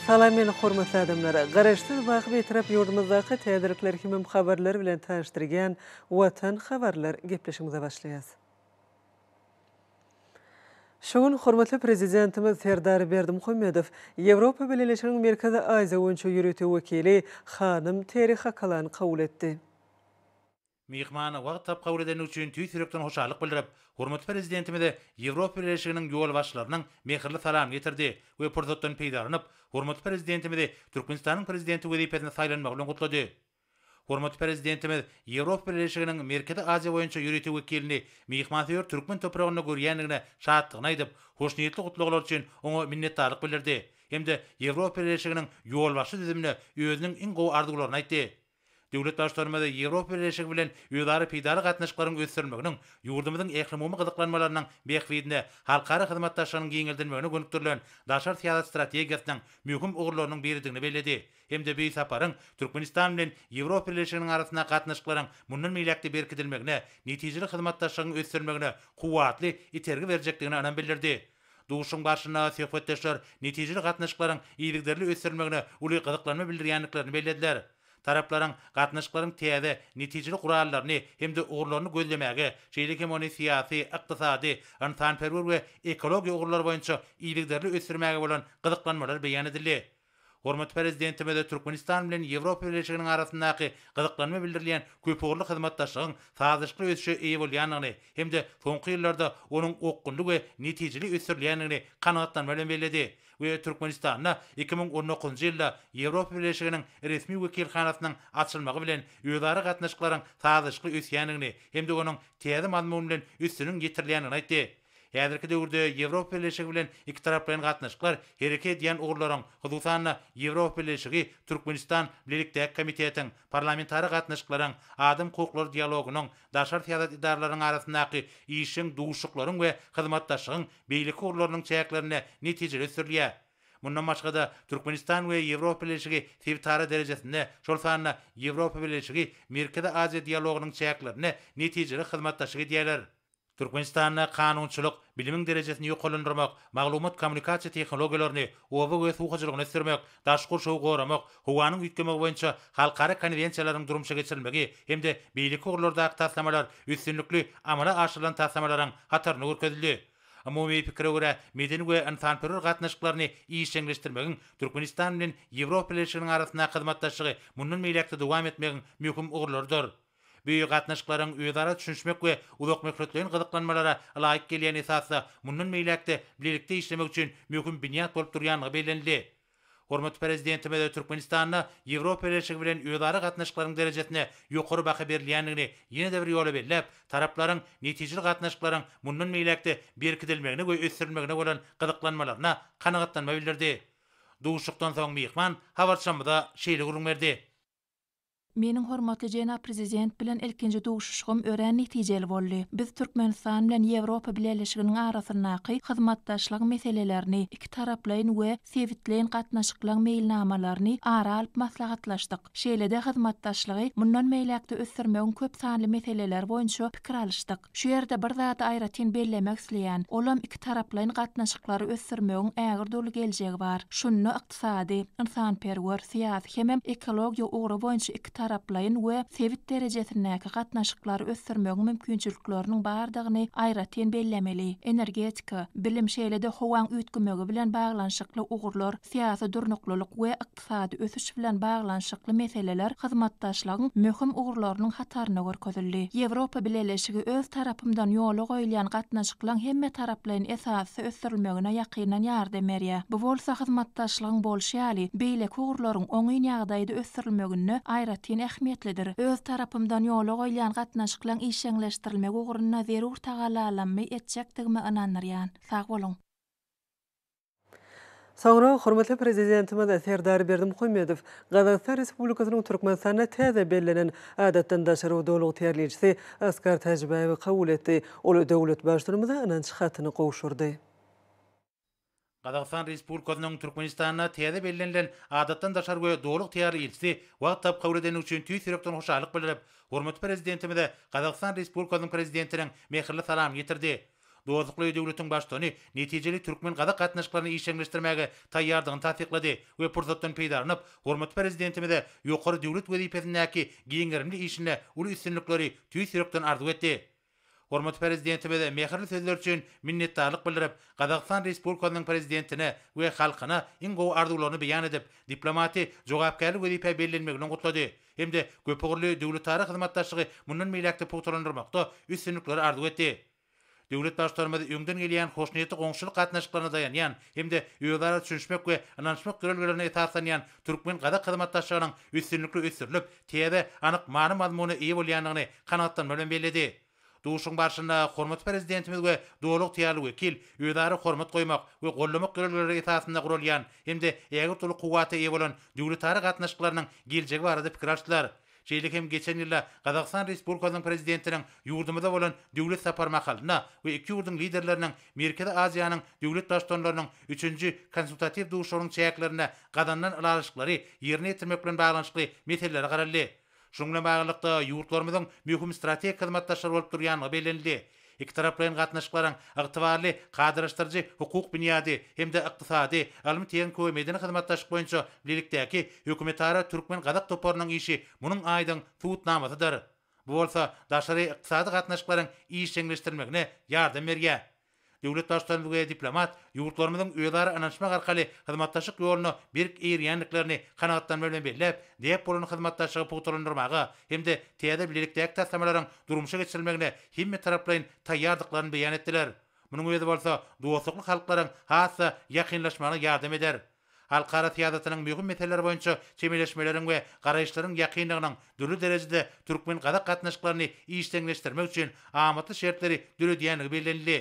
Salam meni hormatly adamlar! Garaşsyz baky Bitarap ýurdumyzdaky täzelikler hemem habarlar bilen tanyşdyrýan Watan habarlar gepleşigimize başlaýas. Şu gün hormatly Prezidentimiz Serdar Berdimuhamedow Ýewropa Bileleşiginiň Merkezi Aziýa boýunça ýörite wekili hanym Terri Hakalany kabul etdi. Myhmany wagt tapyp kabul edeni üçin tüýs ýürekden hoşallyk bildirip, hormatly Prezidentimize Ýewropa Bileleşiginiň ýolbaşçylarynyň mähirli salamyny ýetirdi we pursatdan peýdalanyp, hormatly Prezidentimizi Türkmenistanyň Prezidenti wezipesine saýlanmagy bilen gutlady. Hormatly Prezidentimiz Ýewropa Bileleşiginiň Merkezi Aziýa boýunça ýörite wekilini myhmansöýer türkmen topragynda görýändigine şatlygyny aýdyp, hoşniýetli gutlaglar üçin oňa minnetdarlyk bildirdi hem-de Ýewropa Bileleşiginiň ýolbaşçy düzümine özüniň iň gowy arzuwlaryny aýtdy. Döwlet Baştutanymyz Ýewropa Bileleşigi bilen özara peýdaly gatnaşyklaryň ösdürilmeginiň ýurdumyzyň ählumumy gyzyklanmalarynyň bähbidine halkara hyzmatdaşlygynyň giňeldilmegine gönükdirilen daşary syýasat strategiýasynyň möhüm ugurlarynyň biridigini belledi hem-de bu saparyň Türkmenistan bilen Ýewropa Bileleşiginiň arasyndaky gatnaşyklaryň mundan beýläk-de berkidilmegine, netijeli hyzmatdaşlygyň ösdürilmegine kuwwatly itergi berjekdigine ynam bildirdi. Duşuşygyň barşynda söhbetdeşler netijeli gatnaşyklaryň yzygiderli ösdürilmegine uly gyzyklanma bildirýändiklerini bellediler. Taraplaryň gatnaşyklaryň täze, netijeli gurallaryny hem-de ugurlaryny gözlemäge, şeýle hem ony syýasy, ykdysady, ynsanperwer we ekologiýa ugurlary boýunça yzygiderli ösdürmäge bolan gyzyklanmalary beýan edildi. Hormatly Prezidentimiz Türkmenistan bilen Ýewropa Bileleşiginiň arasyndaky gyzyklanma bildirilýän köpugurly hyzmatdaşlygyň sazlaşykly ösüşe eýe bolýandygyny hem-de soňky ýyllarda onuň okgunly we netijeli ösdürilýändigini kanagatlanma bilen belledi we Türkmenistanda 2019-njy ýylda Ýewropa Bileleşiginiň resmi wekilhanasynyň açylmagy bilen özara gatnaşyklaryň sazlaşykly ösýändigini hem-de onuň täze mazmun bilen üstüniň ýetirilýändigini aýtdy. Häzirki döwürde Ýewropa Bileleşigi bilen ikitaraplaýyn gatnaşyklar hereket edýän ugurlaryň, hususan-da, Ýewropa Bileleşigi, Türkmenistan bilelikdäki komitetiň, parlamentara gatnaşyklaryň, adam hukuklary dialogynyň, daşary syýasat edaralarynyň arasyndaky işjeň duşuşyklaryň we hyzmatdaşlygyň beýleki ugurlarynyň çäklerinde netijeli ösdürilýär. Mundan başga-da, Türkmenistan we Ýewropa Bileleşigi sebitara derejesinde, şol sanda Ýewropa Bileleşigi, Merkezi Aziýa dialogynyň çäklerinde netijeli hyzmatdaşlyk edýärler. Türkmenistanda kanunçylyk, bilimiň derejesini ýokarlandyrmak, maglumat-kommunikasiýa tehnologiýalaryny, oba we suw hojalygyny ösdürmek, daşky gurşawy goramak, howanyň üýtgemegi boýunça halkara konwensiýalaryň durmuşa geçirilmegi hem-de beýleki ugurlardaky taslamalar üstünlikli amala aşyrylan taslamalaryň hatarynda görkezildi. Umumy pikire görä, medeni we ynsanperwer gatnaşyklaryny işjeňleşdirmegiň Türkmenistan bilen Ýewropa Bileleşiginiň arasyndaky hyzmatdaşlygy mundan beýläk-de dowam etmegiň möhüm ugurlarydyr. Bu gatnaşyklaryň özara düşünişmek we uzakmöhletleýin gyzyklanmalara ylaýyk gelýän esasda mundan beýläk-de bilelikde işlemek üçin möhüm binýat bolup durýandygy bellenildi. Hormatly Prezidentimiz Türkmenistanda Ýewropa Bileleşigi bilen özara gatnaşyklaryň derejesine ýokary baha berilýändigini ýene-de bir ýola belläp, taraplaryň netijeli gatnaşyklaryň mundan beýläk-de berkidilmegine we ösdürilmegine bolan gyzyklanmalaryna kanagatlanma bildirdi. Duşuşykdan soň myhman habarçymyza şeýle gürrüň berdi. Meniň hormatly jenap Prezident bilen ilkinji duşuşygym örän netijeli boldy. Biz Türkmenistan bilen Ýewropa Bileleşiginiň arasyndaky hyzmatdaşlygyň meselelerini, ikitaraplaýyn we sebitleýin gatnaşyklaryň meýilnamalaryny ara alyp maslahatlaşdyk. Şeýle-de hyzmatdaşlygy mundan beýläk-de ösdürmegiň köp sanly meseleleri boýunça pikir alyşdyk. Şu ýerde bir zady aýratyn bellemek isleýän, olam ikitaraplaýyn gatnaşyklary ösdürmegiň ägirt uly geljegi bar. Şunda ykdysady, ynsanperwer, syýasy hemem ekologiýa ugry boýunça ikitaraplaýyn we sebit derejesindäki gatnaşyklary ösdürmegiň mümkinçilikleriniň bardygyny aýratyn bellemeli. Energetika, bilim şeýle-de howaň üýtgemegi bilen baglanyşykly ugurlar syýasy durnuklylyk we ykdysady ösüş bilen baglanyşykly meseleler hyzmatdaşlygyň möhüm ugurlarynyň hatarynda görkezildi. Ýewropa Bileleşigi öz tarapymdan ýola goýulýan gatnaşyklaryň hemmetaraplaýyn esasda ösdürilmegine ýakyndan ýardam berýär. Bu bolsa hyzmatdaşlygyň bolşy ýaly, beýleki ugurlaryň oňyn ýagdaýda ösdürilmeginde aýratyn ähmiýetlidir. Öz tarapymdan ýola goýulýan gatnaşyklaryň işjeňleşdirilmegi ugrunda zerur tagallalammy etjekdigime ynandyrýan. Sag boluň! Soňra hormatly Prezidentimiz Serdar Berdimuhamedow Gazagystan Respublikasynyň Türkmenistanda täze bellenen Adatdan daşary we Doly ygtyýarly ilçisi Askar Täjibaýewi kabul etdi. Ol döwlet Baştutanymyza ynanç hatyny gowşurdy. Gazagystan Respublikasynyň Türkmenistanda täze bellenilen Adatdan daşary we Doly ygtyýarly ilçisi wagt tapyp kabul edeni üçin tüýs ýürekden hoşallyk bildirip, hormatly Prezidentimize Gazagystan Respublikasynyň Prezidentiniň mähirli salamyny ýetirdi. Dostlukly döwletiň Baştutany netijeli türkmen-gazak gatnaşyklaryny işjeňleşdirmäge taýýardygyny tassyklady we pursatdan peýdalanyp, hormatly Prezidentimize ýokary döwlet wezipesindäki giň gerimli işinde uly üstünlikleri tüýs ýürekden arzuw etdi. Hormatly Prezidentimiz mähirli sözler üçin minnetdarlyk bildirip, Gazagystan Respublikasynyň Prezidentine we halkyna iň gowy arzuwlaryny beýan edip, diplomaty jogapkärli wezipä bellenmegi bilen gutlady hem-de köpugurly döwletara hyzmatdaşlygy mundan beýläk-de pugtalandyrmakda üstünlikleri arzuw etdi. Döwlet Baştutanymyz öňden gelýän hoşniýetli goňşuçylyk gatnaşyklaryna daýanýan hem-de özara düşünişmek we ynanyşmak ýörelgelerine esaslanýan türkmen-gazak hyzmatdaşlygynyň üstünlikli ösdürilip, täze, anyk many-mazmuna eýe bolýandygyny kanagatlanma bilen belledi. Duşuşygyň barşynda hormatly Prezidentimiz we doly ygtyýarly wekil özara hormat goýmak we goldamak ýörelgeleri esasynda guralýan hem-de ägirt uly kuwwata eýe bolan döwletara gatnaşyklarynyň geljegi barada pikir alyşdylar. Şeýle hem geçen ýylda Gazagystan Respublikasynyň Prezidentiniň ýurdumyza bolan döwlet sapary mahalynda we iki ýurduň Liderleriniň Merkezi Aziýanyň döwlet Baştutanlarynyň üçünji Konsultatiw duşuşygynyň çäklerinde gazanylan ylalaşyklary ýerine ýetirmek bilen baglanyşykly meselelere garaldy. Şunuň bilen baglylykda, ýurtlarymyzyň möhüm strategik hyzmatdaşlar bolup durýandygy bellenildi. Ikitaraplaýyn gatnaşyklaryň ygtybarly kadalaşdyryjy hukuk binýady hem-de ykdysady, ylmy-tehniki we medeni hyzmatdaşlyk boýunça bilelikdäki hökümetara türkmen-gazak toparynyň işi munuň aýdyň subutnamasydyr. Bu bolsa daşary ykdysady gatnaşyklaryň işjeňleşdirilmegine ýardam berýär. Döwlet Baştutanymyz we diplomat ýurtlarymyzyň özara ynanyşmak arkaly hyzmatdaşlyk ýoluna berk eýerýändiklerini kanagatlanma bilen belläp, däp bolan hyzmatdaşlygy pugtalandyrmaga hem-de täze bilelikdäki taslamalaryň durmuşa geçirilmegine hemmetaraplaýyn taýýardyklaryny beýan etdiler. Munuň özi bolsa dostlukly halklaryň has-da ýakynlaşmagyna ýardam eder. Halkara syýasatynyň möhüm meseleleri boýunça çemeleşmeleriň we garaýyşlaryň ýakynlygynyň dürli derejede türkmen-gazak gatnaşyklaryny işjeňleşdirmek üçin amatly şertleri döredýändigi bellenildi.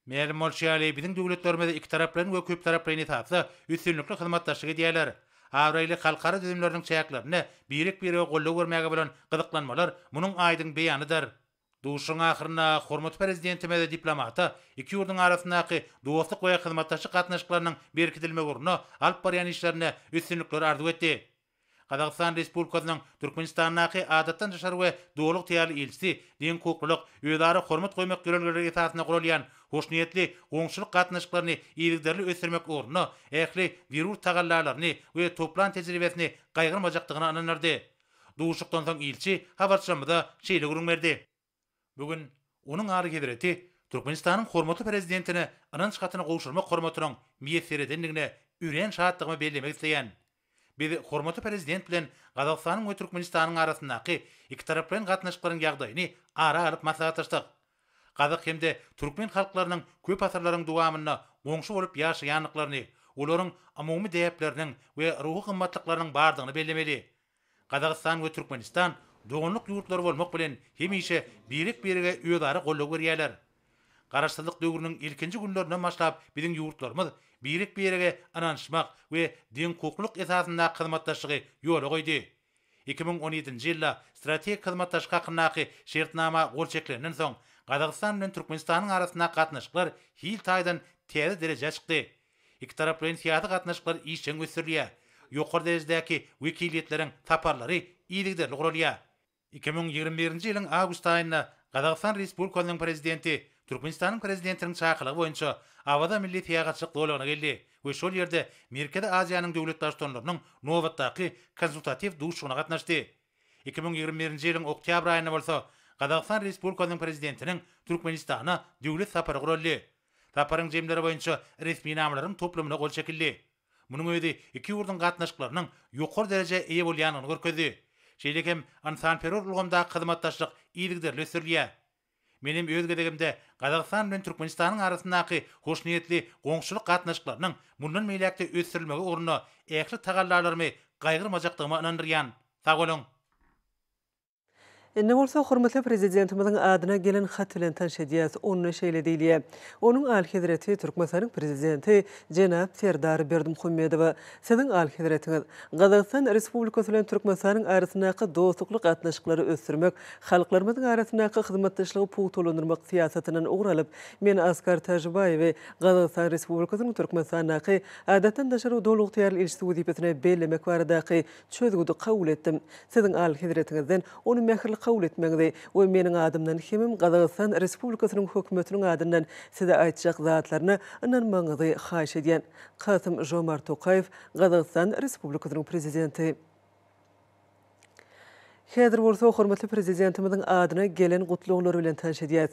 Mälim bolşy ýaly, biziň döwletlerimiz ikitaraplaýyn we köptaraplaýyn esasda üstünlikli hyzmatdaşlyk edýärler. Abraýly halkara düzümleriniň çäklerinde birek-birege goldaw bermäge bolan gyzyklanmalar munuň aýdyň beýanydyr. Duşuşygyň ahyrynda hormatly Prezidentimiz diplomata iki ýurduň arasyndaky dostluk we hyzmatdaşlyk gatnaşyklarynyň berkidilmegi ugrunda alyp barýan işlerinde üstünlikleri arzuw etdi. Gazagystan Respublikasynyň Türkmenistandaky Adatdan daşary we Doly ygtyýarly ilçisi deňhukuklylyk, özara hormat goýmak ýörelgeleri esasynda guralýan hoşniýetli goňşulyk gatnaşyklaryny yzygiderli ösdürmek ugrunda ähli zerur tagallalaryny we toplan tejribesini gaýgyrmajakdygyna ynandyrdy. Duşuşykdan soň ilçi habarçymyza şeýle gürrüň berdi. Bu gün Onuň Alyhezreti Türkmenistanyň hormatly Prezidentine ynanç hatyny gowşurmak hormatynyň miýesser edendigine örän şatdygymy bellemek isleýän. Biz hormatly Prezident bilen Gazagystanyň we Türkmenistanyň arasyndaky ikitaraplaýyn gatnaşyklaryň ýagdaýyny ara alyp maslahatlaşdyk. Gazak hem-de türkmen halklarynyň köp asyrlaryň dowamynda goňşy bolup ýaşaýandyklaryny, olaryň umumy däpleriniň we ruhy gymmatlyklarynyň bardygyny bellemeli. Gazagystan we Türkmenistan doganlyk ýurtlar bolmak bilen hemişe birek-birege özara goldaw berýärler. Garaşsyzlyk döwrüniň ilkinji günlerinden başlap biziň ýurtlarymyz birek-birege ynanyşmak we deňhukuklylyk esasyndaky hyzmatdaşlygy ýola goýdy. 2017-nji ýylda strategik hyzmatdaşlyk hakyndaky şertnama gol çekilenden soň, Gazagystan bilen Türkmenistanyň arasyndaky gatnaşyklar hil taýdan täze derejä çykdy. Ikitaraplaýyn syýasy gatnaşyklar işjeň ösdürilýär. Ýokary derejedäki wekiliýetleriň saparlary yzygiderli guralýar. 2021-nji ýylyň awgust aýynda Gazagystan Respublikasynyň Prezidenti Türkmenistanyň Prezidentiniň çakylygy boýunça Awaza milli syýahatçylyk zolagyna geldi we şol ýerde Merkezi Aziýanyň döwlet Baştutanlarynyň nobatdaky konsultatiw duşuşygyna gatnaşdy. 2021-nji ýylyň oktýabr aýynda bolsa Gazagystan Respublikasynyň Prezidentiniň Türkmenistana döwlet sapary guraldy. Saparyň jemleri boýunça resminamalaryň toplumyna gol çekildi. Munuň özi iki ýurduň gatnaşyklarynyň ýokary derejä eýe bolýandygyny görkezdi. Şeýle hem ynsanperwer ulgamdaky hyzmatdaşlyk yzygiderli ösdürilýär. Men hem öz gezegimde Gazagystan bilen Türkmenistanyň arasyndaky hoşniýetli goňşuçylyk gatnaşyklarynyň mundan beýläk-de ösdürilmegi ugrunda ähli tagallalarymy gaýgyrmajakdygyma ynandyrýan. Sag boluň! Indi bolsa hormatly Prezidentimiziň adyna gelen hat bilen tanyş edýäs. Onda şeýle diýilýär, Onuň Alyhezreti Türkmenistanyň Prezidenti jenap Serdar Berdimuhamedowa, Siziň Alyhezretiňiz, Gazagystan Respublikasy bilen Türkmenistanyň arasyndaky dostlukly gatnaşyklary ösdürmek, halklarymyzyň arasyndaky hyzmatdaşlygy pugtalandyrmak syýasatyndan ugur alyp, men Askar Täjibaýewi Gazagystan Respublikasynyň Türkmenistandaky Adatdan daşary we Doly ygtyýarly ilçisi wezipesine bellemek baradaky çözgüdi kabul etdim. Siziň Alyhezretiňizden ony mähirli kabul. kabul etmegiňizi we meniň adymdan hemem Gazagystan Respublikasynyň Hökümetiniň adyndan Size aýtjak zatlaryna ynanmagyňyzy haýyş edýän. Kasym Žomart Tokaýew, Gazagystan Respublikasynyň Prezidenti. Häzir bolsa hormatly Prezidentimiziň adyna gelen gutlaglar bilen tanyş edýäs.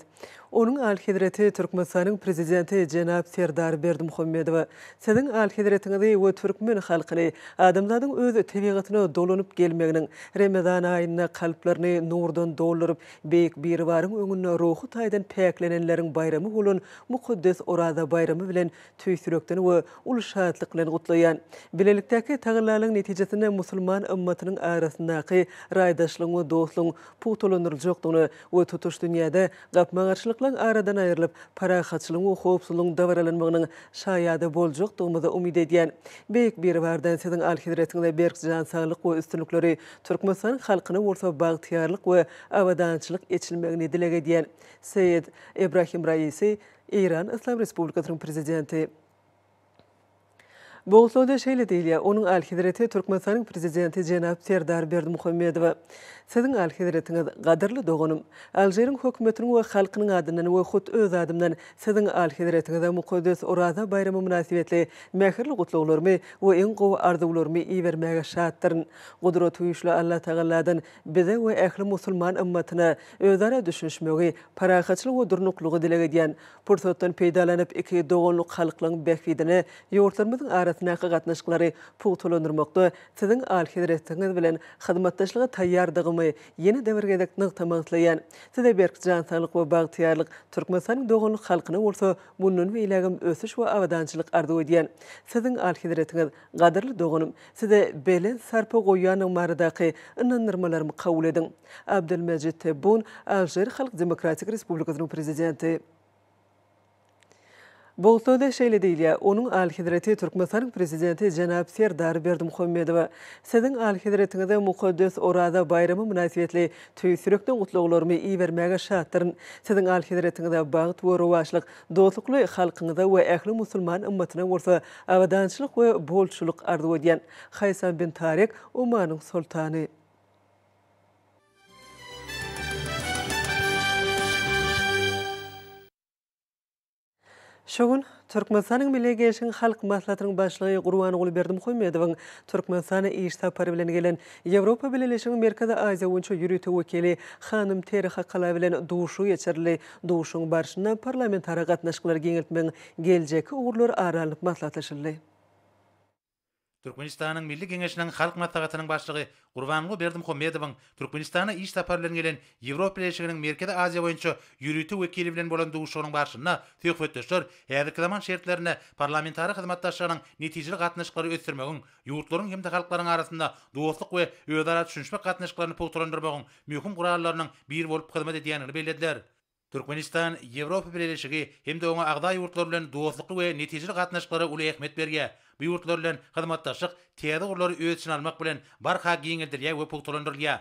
Onuň Alyhezreti Türkmenistanyň Prezidenti jenap Serdar Berdimuhamedowa, Siziň Alyhezretiňizi we türkmen halkyny adamzadyň öz tebigatyna dolanyp gelmeginiň, Remezan aýynda kalplaryny nurdan dolduryp, Beýik Biribaryň öňünde ruhy taýdan päklenenleriň baýramy bolan mukaddes Oraza baýramy bilen tüýs ýürekden we uly şatlyk bilen gutlaýan. Bilelikdäki tagallalaryň netijesinde musulman ymmatynyň arasyndaky raýdaşlygyň we dostlugyň pugtalandyryljakdygyna we tutuş dünýäde gapma-garşylyklaryň aradan aýrylyp, parahatçylygyň we howpsuzlygyň dabaralanmagynyň şaýady boljakdygymyza umyt edýän. Beýik Biribardan Siziň Alyhezretiňize berk jan saglyk we üstünlikleri, Türkmenistanyň halkyna bolsa bagtyýarlyk we abadançylyk eçilmegini dileg edýän. Seýed Ebrahim Raisi, Eýran Yslam Respublikasynyň Prezidenti. Bu gutlagda şeýle diýilýär, Onuň Alyhezreti Türkmenistanyň Prezidenti jenap Serdar Berdimuhamedowa, Siziň Alyhezretiňiz, gadyrly doganym, Alžiriň Hökümetiniň we halkynyň adyndan we hut öz adymdan Siziň Alyhezretiňize mukaddes Oraza baýramy mynasybetli mähirli gutlaglarymy we iň gowy arzuwlarymy ibermäge şatdyryn. Gudratygüýçli Allatagaladan bize we ähli musulman ymmatyna özara düşünişmegi, parahatçylyk we durnuklylygy dileg edýän. Pursatdan peýdalanyp, iki doganlyk halklaryň bähbidine ýurtlarymyzyň arasyndaky gatnaşyklary pugtalandyrmakda Siziň Alyhezretiňiz bilen hyzmatdaşlyga taýýardygymy ýene-de bir gezek nygtamak isleýän. Size berk jan saglyk we bagtyýarlyk, Türkmenistanyň doganlyk halkyna bolsa mundan beýlägem ösüş we abadançylyk arzuw edýän. Siziň Alyhezretiňiz, gadyrly doganym, Size belent sarpa goýýandygym baradaky ynandyrmalarymy kabul ediň. Abdelmejit Tebbun, Alžir Halk Demokratik Respublikasynyň Prezidenti. Bu sözde şeýle diýilýär, Onuň Alyhezreti Türkmenistanyň Prezidenti jenap Serdar Berdimuhamedowa, Siziň Alyhezretiňize mukaddes Oraza baýramy mynasybetli tüýs ýürekden gutlaglarymy ibermäge şatdyryn. Siziň Alyhezretiňize bagt we rowaçlyk, Dostlukly halkyňyza we ähli musulman ymmatyna bolsa abadançylyk we bolçulyk arzuw edýän. Haýsam bin Tarik, Omanyň soltany. Şu gün Türkmenistanyň Milli Geňeşiň Halk Maslahatynyň Başlygy Gurbanguly Berdimuhamedowyň Türkmenistana iş sapary bilen gelen Ýewropa Bileleşiginiň Merkezi Aziýa boýunça ýörite wekili hanym Teri Hakala bilen duşuşygy geçirildi. Duşuşygyň barşynda parlamentara gatnaşyklary giňeltmegiň geljekki ugurlary ara alnyp maslahatlaşyldy. Türkmenistanyň Milli Geňeşiniň Halk Maslahatynyň Başlygy Gurbanguly Berdimuhamedowyň Türkmenistana iş sapary bilen gelen Ýewropa Bileleşiginiň Merkezi Aziýa boýunça ýörite wekili bilen bolan duşuşygynyň barşynda söhbetdeşler häzirki zaman şertlerinde parlamentara hyzmatdaşlygynyň netijeli gatnaşyklary ösdürmegiň, ýurtlaryň hem-de halklaryň arasynda dostluk we özara düşünişmek gatnaşyklaryny pugtalandyrmagyň möhüm gurallarynyň biri bolup hyzmat edýändigini bellediler. Türkmenistan Ýewropa Bileleşigi hem-de oňa agza ýurtlar bilen dostlukly we netijeli gatnaşyklara uly ähmiýet berýär. Bu ýurtlar bilen hyzmatdaşlyk täze ugurlary öz içine almak bilen barha giňeldilýär we pugtalandyrylýar.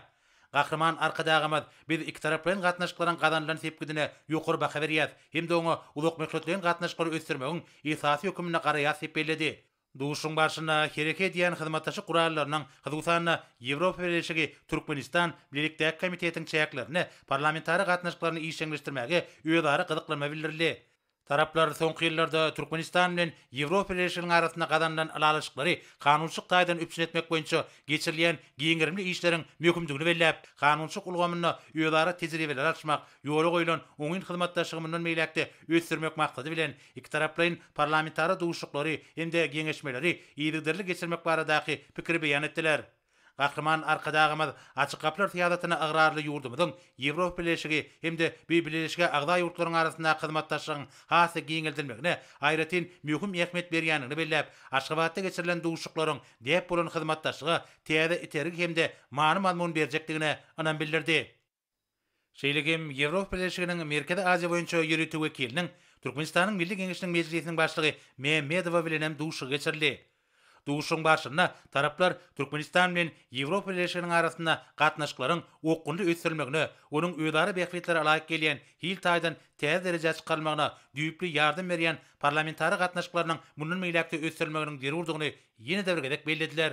Gahryman Arkadagymyz, Biz ikitaraplaýyn gatnaşyklaryň gazanylan sepgidine ýokary baha berýäris hem-de oňa uzakmöhletleýin gatnaşyklary ösdürmegiň esasy höküminde garaýarys diýip belledi. Duşuşygyň barşynda hereket edýän hyzmatdaşlyk gurallarynyň, hususan-da, Ýewropa Bileleşigi, Türkmenistan bilelikdäki komitetiň çäklerinde parlamentara gatnaşyklaryny işjeňleşdirmäge özara gyzyklanma bildirildi. Taraplar soňky ýyllarda Türkmenistan bilen Ýewropa Bileleşiginiň arasynda gazanylan ylalaşyklary kanunçylyk taýdan üpjün etmek boýunça geçirilýän giň gerimli işleriň möhümdigini belläp, kanunçylyk ulgamynda özara tejribeleri alyşmak, ýola goýlan oňyn hyzmatdaşlygy mundan beýläk-de ösdürmek maksady bilen, ikitaraplaýyn parlamentara duşuşyklary hem-de geňeşmeleri yzygiderli geçirmek baradaky pikiri beýan etdiler. Gahryman Arkadagymyz Açyk gapylar syýasatyna ygrarly ýurdumyzyň Ýewropa Bileleşigi hem-de bu Bileleşige agza ýurtlaryň arasyndaky hyzmatdaşlygyň has-da giňeldilmegine aýratyn möhüm ähmiýet berýändigini belläp, Aşgabatda geçirilen duşuşyklaryň däp bolan hyzmatdaşlyga täze itergi hem-de many-mazmun berjekdigine ynam bildirdi. Şeýle hem Ýewropa Bileleşiginiň Merkezi Aziýa boýunça ýörite wekiliniň Türkmenistanyň Milli Geňeşiniň Mejlisiniň Başlygy Mämmedowa bilen hem duşuşygy geçirildi. Duşuşygyň barşynda taraplar Türkmenistan bilen Ýewropa Bileleşiginiň arasynda gatnaşyklaryň okgunly ösdürilmegine, onuň özara bähbitlere laýyk gelýän hil taýdan täze derejä çykarylmagyna düýpli ýardam berýän parlamentara gatnaşyklarynyň mundan beýläk-de ösdürilmeginiň zerurdygyny ýene-de bir gezek bellediler.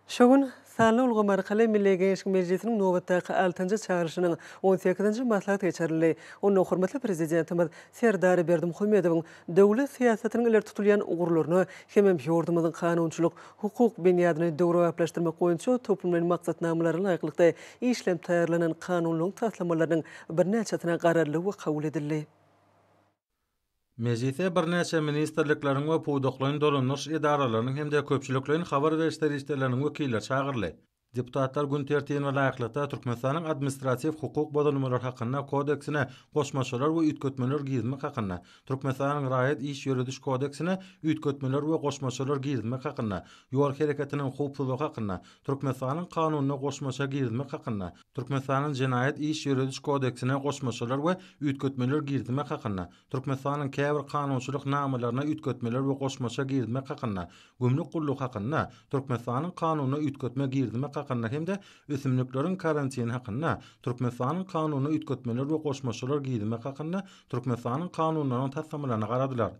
Şu gün sanly ulgam arkaly Milli Geňeşiň Mejlisiniň nobatdaky altynjy çagyryşynyň on sekizinji maslahaty geçirildi. Onda hormatly Prezidentimiz Serdar Berdimuhamedowyň döwlet syýasatynyň ileri tutulýan ugurlaryna hemem ýurdumyzyň kanunçylyk, hukuk binýadyny döwrebaplaşdyrmak boýunça toplumlaýyn maksatnamalara laýyklykda işlenip taýýarlanan kanunlaryň taslamalarynyň birnäçesine garaldy we kabul edildi. Mejlise birnäçe ministrlikleriň we pudaklaýyn dolandyryş edaralarynyň hem-de köpçülikleýin habar beriş serişdeleriniň wekilleri çagyryldy. Deputatlar gün tertibine laýyklykda Türkmenistanyň Administratiw hukuk bozulmalary hakynda kodeksine goşmaçalar we üýtgetmeler girizmek hakynda, Türkmenistanyň Raýat iş ýörediş kodeksine üýtgetmeler we goşmaçalar girizmek hakynda, Ýol hereketiniň howpsuzlygy hakynda Türkmenistanyň Kanunyna goşmaça girizmek hakynda, Türkmenistanyň Jenaýat iş ýörediş kodeksine goşmaçalar we üýtgetmeler girizmek hakynda, Türkmenistanyň käbir kanunçylyk namalaryna üýtgetmeler we goşmaça girizmek hakynda, Gümrük gullugy hakynda Türkmenistanyň Kanunyna üýtgetme girizmek hakynda hem-de Ösümlikleriň karantini hakynda Türkmenistanyň Kanunyna üýtgetmeler we goşmaçalar girizmek hakynda Türkmenistanyň Kanunlarynyň taslamalaryna garadylar.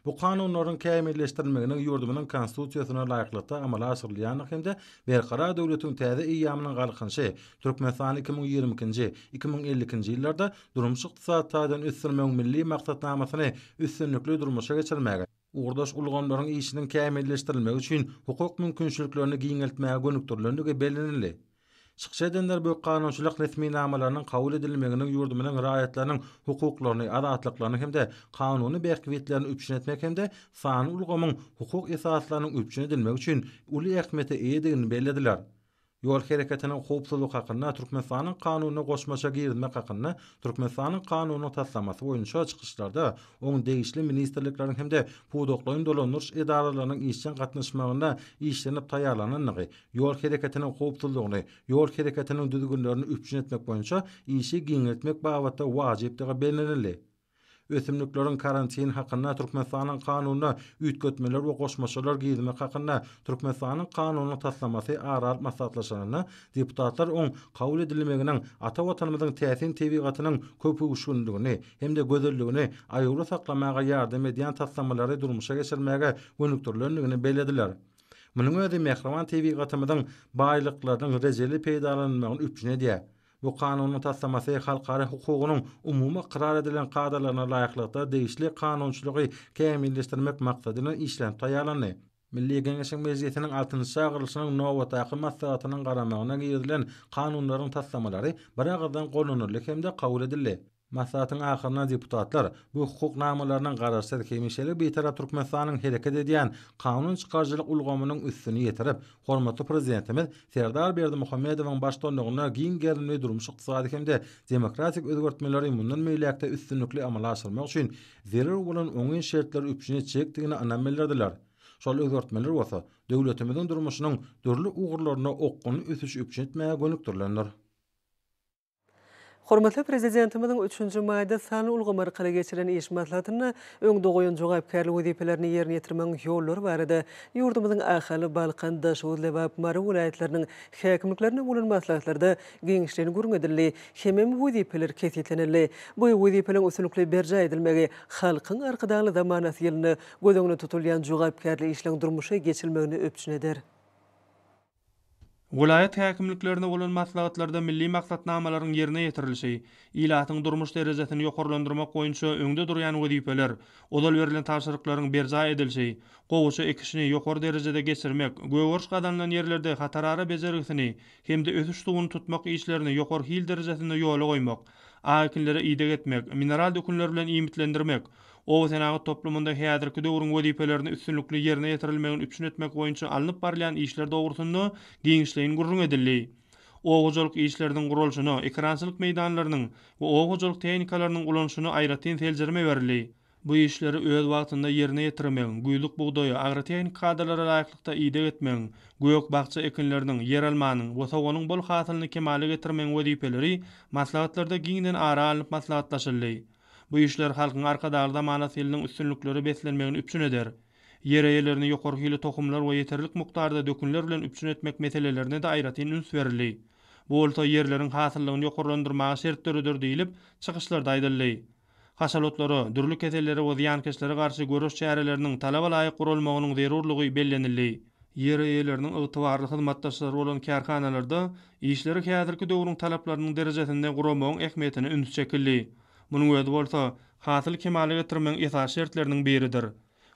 Bu kanunlaryň kämilleşdirilmeginiň ýurdumyzyň Konstitusiýasyna laýyklykda amala aşyrylýandygy hem-de Berkarar döwletiň täze eýýamynyň Galkynyşy, Türkmenistany 2022-nji, 2052-nji ýyllarda durmuş-ykdysady taýdan ösdürmegiň Milli maksatnamasyny üstünlikli durmuşa geçirmäge, ugurdaş ulgamlaryň işiniň kämilleşdirilmegi üçin hukuk mümkinçiliklerini giňeltmäge gönükdirilendigi bellenildi. Çykyş edenler bu kanunçylyk resminamalarynyň kabul edilmeginiň ýurdumyzyň raýatlarynyň hukuklaryny, azatlyklaryny hem-de kanuny bähbitlerini üpjün etmek hem-de sanly ulgamyň hukuk esaslarynyň üpjün edilmegi üçin uly ähmiýete eýedigini bellediler. Ýol hereketiniň howpsuzlygy hakynda Türkmenistanyň Kanunyna goşmaça girizmek hakynda Türkmenistanyň Kanunynyň taslamasy boýunça çykyşlarda oň degişli ministrlikleriň hem-de pudaklaýyn dolandyryş edaralarynyň işjeň gatnaşmagynda işlenip taýýarlanandygy, ýol hereketiniň howpsuzlygyny, ýol hereketiniň düzgünlerini üpjün etmek boýunça işi giňeltmek babatda wajypdygy bellenildi. Ösümlikleriň karantini hakynda Türkmenistanyň Kanunyna üýtgetmeler we goşmaçalar girizmek hakynda Türkmenistanyň Kanunynyň taslamasy ara alyp maslahatlaşylanda, deputatlar oň kabul edilmeginiň ata Watanymyzyň täsin tebigatynyň köpöwüşginligini hem-de gözelligini aýawly saklamaga ýardam edýän taslamalary durmuşa geçirmäge gönükdirilendigini bellediler. Munuň özi mähriban tebigatymyzyň baýlyklarynyň rejeli peýdalanylmagyny üpjün edýär. Bu Kanunyň taslamasy halkara hukugynyň umumy ykrar edilen kadalaryna laýyklykda degişli kanunçylygy kämilleşdirmek maksady bilen işlenip taýýarlandy. Milli Geňeşiň Mejlisiniň altynjy çagyrylyşynyň nobatdaky maslahatynyň garamagyna girizilen kanunlaryň taslamalary biragyzdan gollanyldy hem-de kabul edildi. Maslahatyň ahyrynda deputatlar bu hukuk namalarynyň Garaşsyz, hemişelik Bitarap Türkmenistanyň hereket edýän kanun çykaryjylyk ulgamynyň üstüni ýetirip, hormatly Prezidentimiz Serdar Berdimuhamedowyň baştutanlygynda giň gerimli durmuş-ykdysady hem-de demokratik özgertmeleri mundan beýläk-de üstünlikli amala aşyrmak üçin zerur bolan oňyn şertleri üpjün etjekdigine ynam bildirdiler. Şol özgertmeler bolsa, döwletimiziň durmuşynyň dürli ugurlarynda okgunly ösüşi üpjün etmäge gönükdirilendir. Hormatly Prezidentimiziň üçünji maýda sanly ulgam arkaly geçirilen iş maslahatynda öňde goýan jogapkärli wezipelerini ýerine ýetirmegiň ýollary barada ýurdumyzyň Ahal, Balkan, Daşoguz, Lebap, Mary welaýatlarynyň häkimliklerinde bolan maslahatlarda giňişleýin gürrüň edildi hemem wezipeler kesgitlenildi. Bu wezipeleriň üstünlikli berjaý edilmegi Halkyň Arkadagly zamanasy ýylynda göz öňünde tutulýan jogapkärli işleň durmuşa geçirilmegini üpjün eder. Welaýat häkimliklerinde bolan maslahatlarda milli maksatnamalaryň ýerine ýetirilişi, ilatyň durmuş derejesini ýokarlandyrmak boýunça öňde durýan wezipeler, ozal berlen tabşyryklaryň berjaý edilişi, gowaça ekişini ýokary derejede geçirmek, gögeriş gazanylan ýerlerde hatarara bejergisini hem-de ösüş suwuny tutmak işlerini ýokary hil derejesinde ýola goýmak, ak ekinlere ideg etmek, mineral dökünler bilen iýmitlendirmek, Oba senagat toplumynda häzirki döwrüň wezipelerini üstünlikli ýerine ýetirilmegini üpjün etmek boýunça alnyp barylýan işler dogrusynda giňişleýin gürrüň edildi. Oba hojalyk işleriniň guralyşyna, ekerançylyk meýdanlarynyň we oba hojalyk tehnikalarynyň ulanyşyna aýratyn seljerme berildi. Bu işleri öz wagtynda ýerine ýetirmegiň, güýzlük bugdaýa agrotehniki kadalara laýyklykda ideg etmegiň, gök-bakja ekinleriniň, ýeralmanyň we soganyň bol hasylyny kemala getirmegiň wezipeleri maslahatlarda giňden ara alnyp maslahatlaşyldy. Bu işler Halkyň Arkadagly zamanasy ýylynyň üstünliklere beslenmegini üpjün eder. Ýer eýelerini ýokary hili tohumlar we ýeterlik mukdarda dökünler bilen üpjün etmek meselelerine-de aýratyn üns berildi. Bu bolsa ýerleriň hasyllygyny ýokarlandyrmaga şert döreder diýlip, çykyşlarda aýdyldy. Haşal otlara, dürli kesellere we zyýankeşlere garşy göreş çäreleriniň talaba laýyk guralmagynyň zerurlygy bellenildi. Ýer eýeleriniň ygtybarly hyzmatdaşlary bolan kärhanalarda işleri häzirki döwrüň talaplarynyň derejesinde guramagyň ähmiýetine üns çekildi. Munuň özi bolsa, hasyly kemala getirmegiň esasy şertleriniň biridir.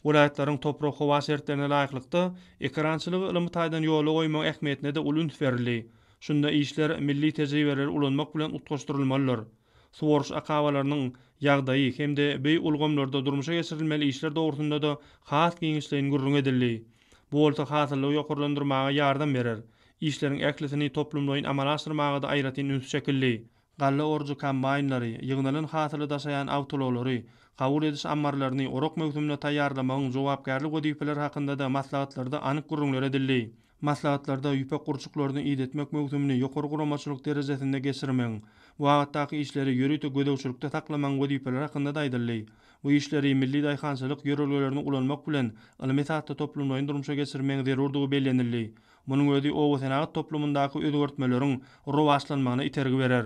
Welaýatlaryň toprak-howa şertlerine laýyklykda, ekerançylygy ylmy taýdan ýola goýmagyň ähmiýetine-de uly üns berildi. Şunda işler milli tejribeleri ulanmak bilen utgaşdyrylmalydyr. Suwaryş akabalarynyň ýagdaýy hem-de bu ulgamlarda durmuşa geçirilmeli işler dogrusynda-da has giňişleýin gürrüň edildi. Bu bolsa hasyllygy ýokarlandyrmaga ýardam berer. Işleriň ählisini toplumlaýyn amala aşyrmaga-da aýratyn üns çekildi. Galla orujy kombaýnlary, ýygnalan hasyly daşaýan awtoulaglary, kabul ediş ammarlaryny orak möwsümine taýýarlamagyň jogapkärli wezipeleri hakynda-da maslahatlarda anyk gürrüňler edildi. Maslahatlarda ýüpek gurçuklaryny idetmek möwsümini ýokary guramaçylyk derejesinde geçirmegiň, bu babatdaky işleri ýörite gözegçilikde saklamagyň wezipeleri hakynda-da aýdyldy. Bu işleri milli daýhançylyk ýörelgelerini ulanmak bilen, ylmy esasda toplumlaýyn durmuşa geçirmegiň zerurdygy bellenildi. Munuň özi obasenagat toplumyndaky özgertmeleriň rowaçlanmagyna itergi berer.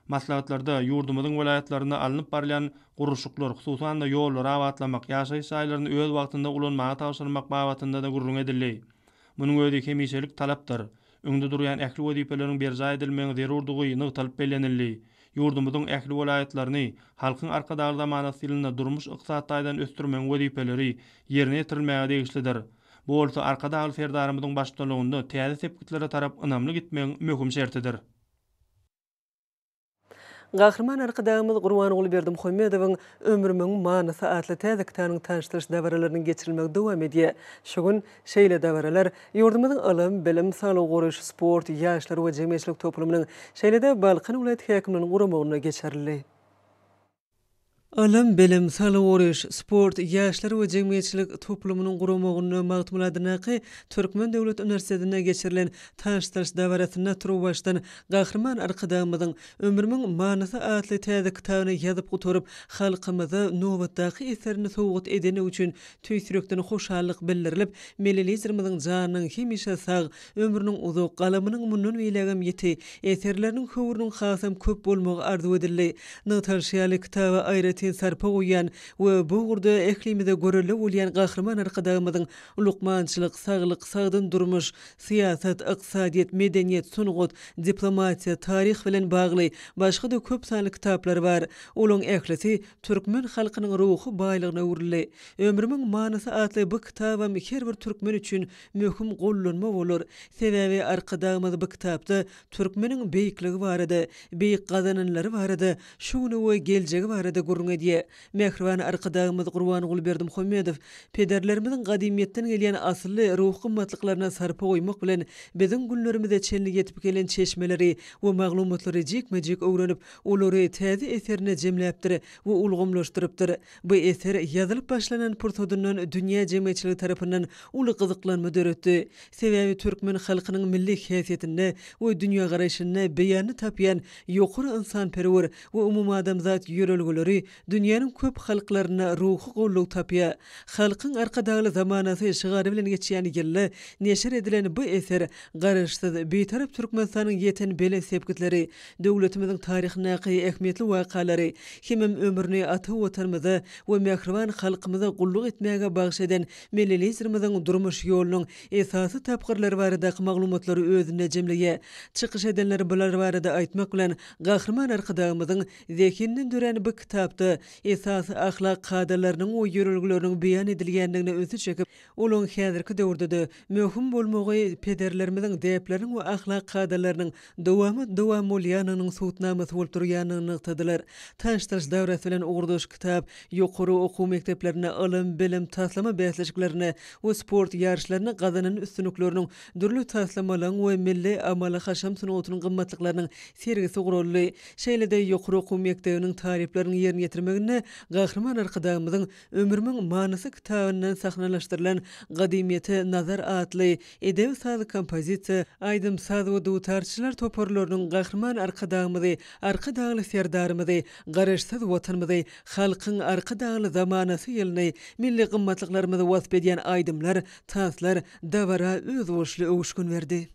Maslahatlarda ýurdumyzyň welaýatlarynda alnyp barylýan gurluşyklar, hususan-da, ýollary abatlamak, ýaşaýyş jaýlaryny öz wagtynda ulanmaga tabşyrmak babatynda-da gürrüň edildi. Munuň özi hemişelik talapdyr. Öňde durýan ähli wezipeleriň berjaý edilmegiň zerurdygy nygtalyp bellenildi. Ýurdumyzyň ähli welaýatlaryny Halkyň Arkadagly zamanasy ýylynda durmuş-ykdysady taýdan ösdürmegiň wezipeleri ýerine ýetirilmäge degişlidir. Bu bolsa Arkadagly Serdarymyzyň baştutanlygynda täze sepgitlere tarap ynamly gitmegiň möhüm şertidir. Gahryman Arkadagymyz Gurbanguly Berdimuhamedowyň Ömrümiň manysy atly täze kitabynyň tanyşdyryş dabaralarynyň geçirilmegi dowam edýär. Şu gün şeýle dabaralar ýurdumyzyň ylym, bilim, saglygy goraýyş, sport, ýaşlar we jemgyýetçilik toplumynyň, şeýle-de Balkan welaýat häkimliginiň guramagynda geçirildi. Ylym, bilim, saglygy goraýyş, sport, ýaşlar we jemgyýetçilik toplumynyň guramagynda Magtymguly adyndaky Türkmen döwlet uniwersitetinde geçirilen tanyşdyryş dabarasynda turuwbaşdan Gahryman Arkadagymyzyň Ömrümiň manysy atly täze kitabyny ýazyp gutaryp, halkymyza nobatdaky eserini sowgat edeni üçin tüýs ýürekden hoşallyk bildirilip, Milli Liderimiziň janynyň hemişe sag, ömrüniň uzak, galamynyň mundan beýlägem ýiti, eserleriniň höwrüniň hasam köp bolmagy arzuw edildi. Nygtalyşy ýaly, kitaba aýratyn sarpa goýýan we bu ugurda ählimize görelde bolýan Gahryman Arkadagymyzyň lukmançylyk, saglyk, sagdyn durmuş, syýasat, ykdysadyýet, medeniýet, sungat, diplomatiýa, taryh bilen bagly başga-da köp sanly kitaplary bar. Olaň ählisi türkmen halkynyň ruhy baýlygyna öwrüldi. Ömrümiň manysy atly bu kitabam her bir türkmen üçin möhüm gollanma bolar. Sebäbi Arkadagymyz bu kitapda türkmeniň beýikligi barada, beýik gazananlary barada, şu güni we geljegi barada gürrüň edýär. Mähriban Arkadagymyz Gurbanguly Berdimuhamedow pederlerimiziň gadymyýetden gelýän asylly ruhy gymmatlyklaryna sarpa goýmak bilen, biziň günlerimize çenli ýetip gelen çeşmeleri we maglumatlary jikme-jik öwrenip, olary täze eserinde jemläpdir we ulgamlaşdyrypdyr. Bu eser ýazylyp başlanan pursadyndan dünýä jemgyýetçiligi tarapyndan uly gyzyklanma döretdi. Sebäbi türkmen halkynyň milli häsiýetinde we dünýägaraýşynda beýanyny tapýan ýokary ynsanperwer we umumadamzat ýörelgeleri dünýäniň köp halklarynda ruhy goldaw tapýar. Halkyň Arkadagly zamanasy şygary bilen geçýän ýylda neşir edilen bu eser Garaşsyz, Bitarap Türkmenistanyň ýeten belent sepgitleri, döwletimiziň taryhyndaky ähmiýetli wakalary hemem ömrüni ata Watanymyza we mähriban halkymyza gulluk etmäge bagyş eden Milli Liderimiziň durmuş ýolunyň esasy tapgyrlary baradaky maglumatlary özünde jemleýär. Çykyş edenler bular barada aýtmak bilen, Gahryman Arkadagymyzyň zehininden dörän bu kitapda esasy ahlak kadalarynyň we ýörelgeleriniň beýan edilýändigine ünsi çekip, Olaň häzirki döwürde-de möhüm bolmagy pederlerimiziň däpleriniň we ahlak kadalarynyň dowamat-dowam bolýandygynyň subutnamasy bolup durýandygyny nygtadylar. Tanyşdyryş dabarasy bilen ugurdaş kitap ýokary okuw mekdeplerinde ylym, bilim, taslama bäsleşiklerinde we sport ýaryşlarynda gazanan üstünlikleriniň, dürli taslamalaryň we milli amaly-haşam sungatynyň gymmatlyklarynyň sergisi guraldy. Şeýle-de ýokary okuw mekdebiniň talyplarynyň ýerine ýetirmeginde Gahryman Arkadagymyzyň Ömrümiň manysy kitabyndan sahnalaşdyrylan Gadymyýete nazar atly edebi-saz kompozisiýa, aýdym-saz we dutarçylar toparlarynyň Gahryman Arkadagymyzy, Arkadagly Serdarymyzy, Garaşsyz Watanymyzy, Halkyň Arkadagly zamanasy ýylyny, milli gymmatlyklarymyzy wasp edýän aýdymlar, tanslar dabara özboluşly öwüşgin berdi.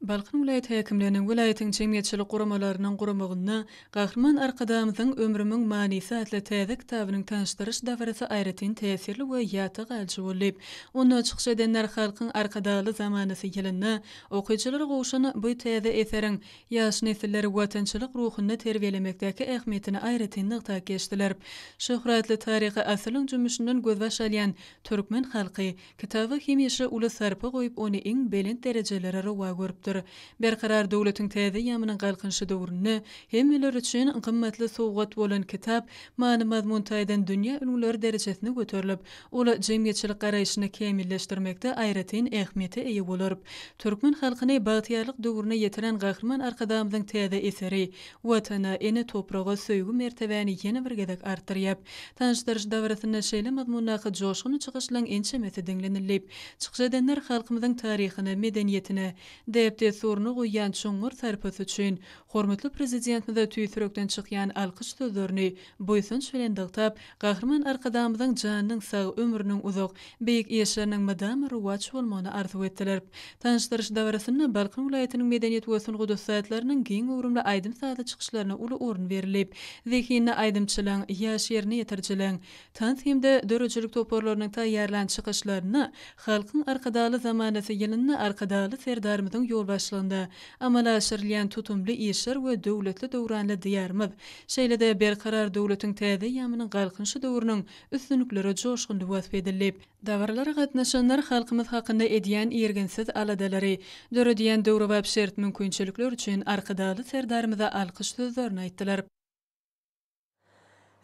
Balkan welaýat häkimliginiň, welaýatyň jemgyýetçilik guramalarynyň guramagynda Gahryman Arkadagymyzyň Ömrümiň manysy atly täze kitabynyň tanyşdyryş dabarasy aýratyn täsirli we ýatda galyjy boldy. Onda çykyş edenler Halkyň Arkadagly zamanasy ýylynda okyjylara gowşan bu täze eseriň ýaş nesilleri watançylyk ruhunda terbiýelemekdäki ähmiýetini aýratyn nygtap geçdiler. Şöhratly taryhy asyryň jümmüşinden gözbaş alýan türkmen halky Kitaba hemişe uly sarpa goýup, ony iň belent derejelere rowa görüpdir. Berkarar döwletiň täze eýýamynyň Galkynyşy döwründe hemmeler üçin gymmatly sowgat bolan kitap many-mazmun taýdan dünýä ülňüleri derejesine göterilip, ol jemgyýetçilik garaýşyny kämilleşdirmekde aýratyn ähmiýete eýe bolar. Türkmen halkyny bagtyýarlyk döwrüne ýetiren Gahryman Arkadagymyzyň täze eseri Watana, ene topraga söýgi mertebäni ýene bir gezek artdyrýar. Tanyşdyryş dabarasynda şeýle mazmundaky joşgunly çykyşlaryň ençemesi diňlenildi. Çykyş edenler halkymyzyň taryhyna, medeniýetine, däp-dessuryna goýýan çuňňur sarpasy üçin hormatly Prezidentimize tüýs ýürekden çykýan alkyş sözlerini buýsanç bilen nygtap, Gahryman Arkadagymyzyň janynyň sag, ömrüniň uzak, beýik işleriniň mydama rowaç bolmagyny arzuw etdiler. Tanyşdyryş dabarasynda Balkan welaýatynyň medeniýet we sungat ussatlarynyň giň göwrümli aýdym-sazly çykyşlaryna uly orun berilip, zehinli aýdymçylaryň, ýaş ýerine ýetirijileriň, tans hem-de döredijilik toparlarynyň taýýarlan çykyşlarynda Halkyň Arkadagly zamanasy ýylynda Arkadagly Serdarymyzyň ýolbaşçylygynda amala aşyrylýan tutumly işler we döwletli-döwranly Diýarymyz, şeýle-de Berkarar döwletiň täze eýýamynyň Galkynyşy döwrüniň üstünlikleri joşgunly wasp edildi. Dabaralara gatnaşanlar halkymyz hakynda edýän irginsiz aladalary, döredýän döwrebap şert-mümkinçilikler üçin Arkadagly Serdarymyza alkyş sözlerini aýtdylar.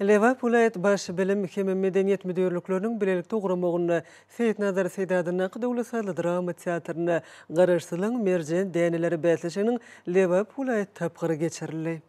Lebap welaýat Baş bilim hem medeniýet müdirlikleriniň bilelikde guramagynda Seýitnazar Seýdi adyndaky döwlet sazly drama teatrynda Garaşsyzlygyň merjen däneleri bäsleşiginiň Lebap welaýat tapgyry geçirildi.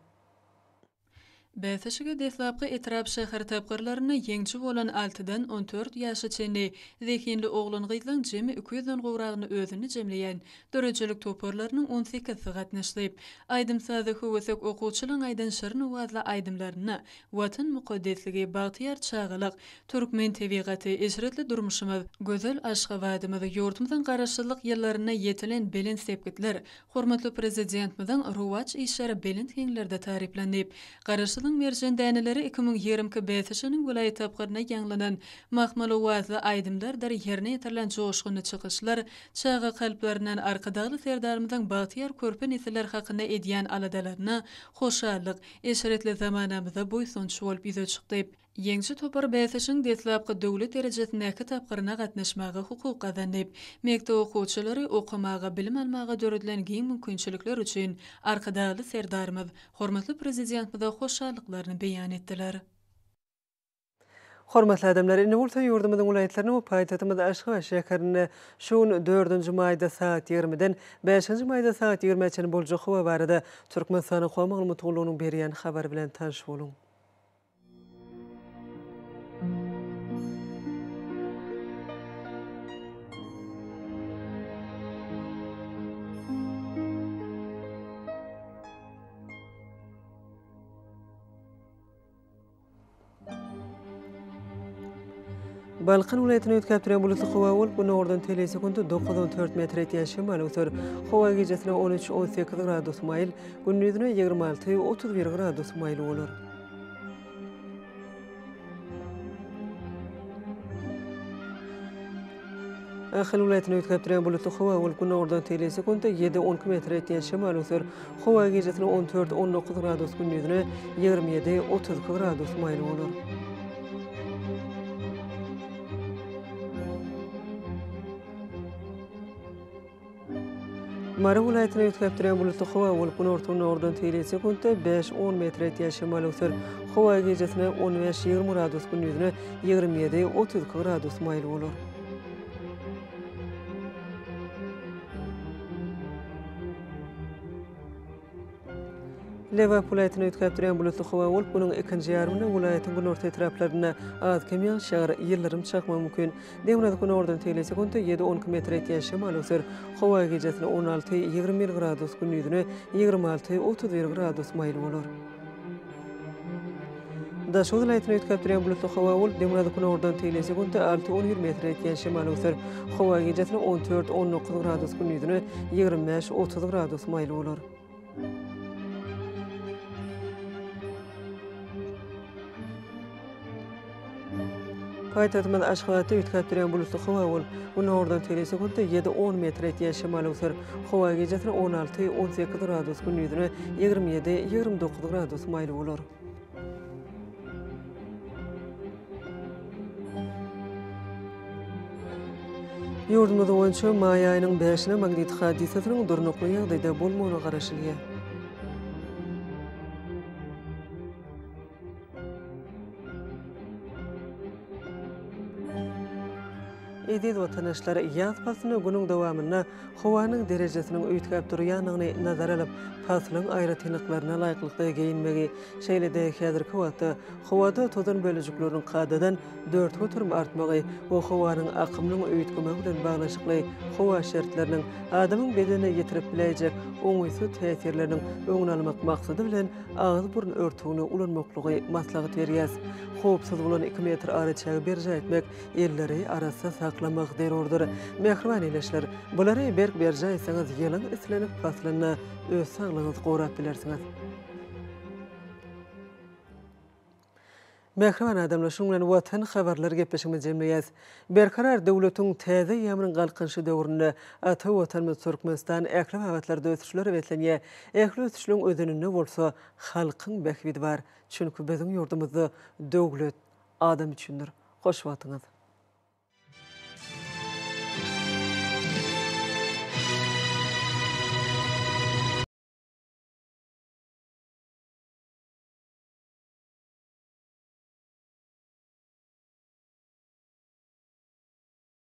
Bäsleşige deslapky etrap-şäher tapgyrlarynda ýeňiji bolan altydan on dört ýaşa çenli zehinli oglan-gyzlaryň jemi iki ýüzden gowragyny özünde jemleýän döredijilik toparlarynyň on sekizisi gatnaşdy. Aýdym-saza höwesek okuwçylaryň aýdan şirin owazly aýdymlarynda Watan mukaddesligi, bagtyýar çagalyk, türkmen tebigaty, eşretli durmuşymyz, gözel Aşgabadymyz, ýurdumyzyň Garaşsyzlyk ýyllarynda ýetilen belent sepgitler, Hormatly Prezidentimiziň rowaç işleri belent heňlerde taryplandy. Garaşsyzlygyň merjen däneleri 2022 bäsleşiginiň welaýat tapgyrynda ýaňlanan mahmal owazly aýdymlardyr ýerine ýetirilen joşgunly çykyşlar çaga kalplaryndan Arkadagly Serdarymyzyň bagtyýar körpe nesiller hakynda edýän aladalaryna hoşallyk, eşretli zamanamyza buýsanç bolup ýüze çykdy. Ýeňiji topar bäsleşigiň deslapky döwlet derejesindäki tapgyryna gatnaşmaga hukuk gazandy. Mekdep okuwçylary okamaga, bilim almaga döredilen giň mümkinçilikler üçin Arkadagly Serdarymyz, hormatly Prezidentimize hoşallyklaryny beýan etdiler. Hormatly adamlar, indi bolsa ýurdumyzyň welaýatlarynda we paýtagtymyz Aşgabat şäherinde şu gün dördünji maýda sagat ýigrimiden bäşinji maýda sagat ýigrimä çenli boljak howa barada Türkmenistanyň Howa maglumat gullugynyň berýän habary bilen tanyş boluň. Balkan welaýatyny üýtgäp durýan bulutly howa bolup, günordan telim sekundy 9-14 metr etýän şemal öwser. Howa gijesine 13-18 gradus maýyl, gündizine 26-31 gradus maýyl bolar. Ahal welaýatyny üýtgäp durýan bulutly howa bolup, günordan telim sekuntda ýedi, 12 metre ýetýän şemal öwser. Howa gijesine 14, 19 gradus, gündizine 27, 32 gradus maýyl bolar. Mary welaýatynda üýtgäp durýan bulutly howa bolup, günorta-günordan teýli sekuntda bäş-on metre ýetýän şemal öwser. Howa gijesine on bäş-ýigrimi gradus, gündizine 27, 32 gradus maýyl bolar. Lebap welaýatynda üýtgäp durýan bulutly howa bolup, günüň ikinji ýarymynda welaýatyň günorta etraplarynda az-kem ýagyş ýagar, ýyldyrym çakmagy mümkin. Demirgazyk-günordan tegelek sekuntda ýedi-on iki metre ýetýän şemal öwser. Howa gijesine 16, 21 gradus, gündizine 26, 31 gradus maýyl bolar. Daşoguz welaýatynda üýtgäp durýan bulutly howa bolup, demirgazyk-günordan tegelek sekuntda alty, on bir metre ýetýän şemal öwser. Howa gijesine 14, 19 gradus, gündizine 25, 30 gradus maýyl bolar. Paýtagtymyz Aşgabatda üýtgäp durýan bulutly howa bolup, günordan tegelek sekuntda ýedi, on metre ýetýän şemal öwser. Howa gijesine 16, 18 gradus, gündizine 27, 29 gradus maýyl bolar. Ýurdumyz boýunça maý aýynyň bäşine magnit hadysasynyň durnukly ýagdaýda bolmagyna garaşylýar. Eziz watandaşlar, ýaz paslynda günüň dowamynda howanyň derejesiniň üýtgäp durýandygyny nazara alyp, paslyň aýratynlyklaryna laýyklykda geýinmegi, şeýle-de häzirki wagtda howada tozan bölejikleriniň kadadan 4% artmagy we howanyň akymynyň üýtgemegi bilen baglanyşykly howa şertleriniň adamyň bedenine ýetirip biläýjek oňaýsyz täsirleriniň öňüni almak maksady bilen agyz-burun örtügini ulanmaklygy maslahat berýäs. Howpsuz bolan iki metr araçägi berjaý etmek, elleri arassa saklamak zerurdyr. Mähriban ildeşler, bulary berk berjaý etseňiz, ýylyň islendik paslynda öz saglygyňyzy gorap bilersiňiz. Mähriban adamlar, şunuň bilen Watan habarlary gepleşigimizi jemleýäs. Berkarar döwletiň täze eýýamynyň Galkynyşy döwründe ata Watanymyz Türkmenistan ähli babatlarda ösüşlere beslenýär. Ähli ösüşleň özeninde bolsa halkyň bähbidi bar. Çünki biziň ýurdumyzda döwlet adam üçindir. Hoş wagtyňyz!